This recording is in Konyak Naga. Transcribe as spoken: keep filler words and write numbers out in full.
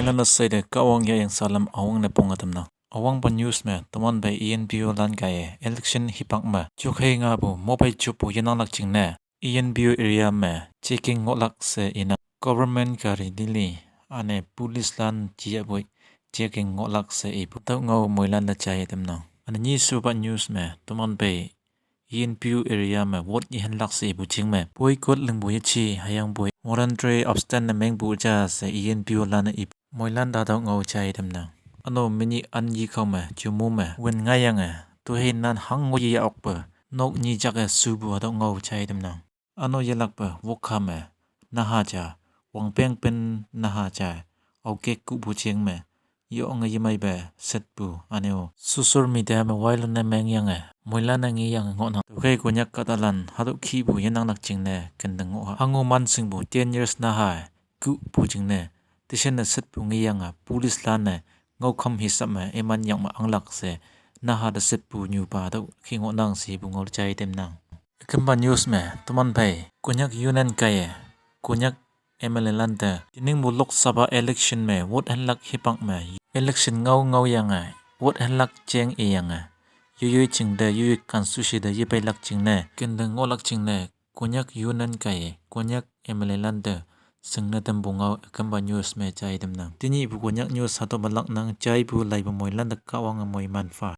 Lana saide Kahwang yayang salam üwangne ponge tamnang. Üwangpa news me toman phei E N P O lan kaiye election hipak me jukhei ngapu mobile joppu yenanglak jingne E N P O area me checking ngohlak she inang. Government gari lili üne police lan jiyahpoi checking ngohlak she ipu tüo ngao moilan te jai tamnang. Üne nyishepa news me toman phei E N P O area me vote yehanlak she ipu jing me boycott lingpu yeje hüyangpoi voluntary abstain ne mengpu ja she E N P O lan ipu moilan te hatüo ngao jai tamnang. Üno menyih an yikao me jumu me wün ngaiyange tohei nan hango yeyah okpe nok nyi jake shupu hatüo ngao jai tamnang. Üno yelakpe Wokha me naha ja, wangpeng pen naha ja, aokek kuhpu jing me yonge yemeipe shetpu üne-o social media me viral ne mengyange moilan-e ngeyange ngohnang. Tüokhei Konyak kahtalan hatüo kihpu yenanglak jingne kente ngoh ha hango man shingpu ten years naha kuhpu jingne teshan ne shetpu ngeyange police lan-e ngaokham hisap me iman yang me anglak she naha te shetpu nyupa hatüo kih ngohnang shepu ngao jai tamnang. Ükempa news me toman phei Konyak Union kaiye Konyak M L A lan te tening mu Lok Sabha election me vote hanlak hipak me election ngao ngaoyange vote hanlak jeng iyange yoiyoi jingte yoiyoi constituency te yepeilak jingne kente ngohlak jingne Konyak Union kaiye Konyak M L A lan te shingne tampu ngao ükempa news me jai tamnang. Tenyihpu Konyak news hatüo me laknang. Jaipu laipu moilan te Kahwange moiman pha.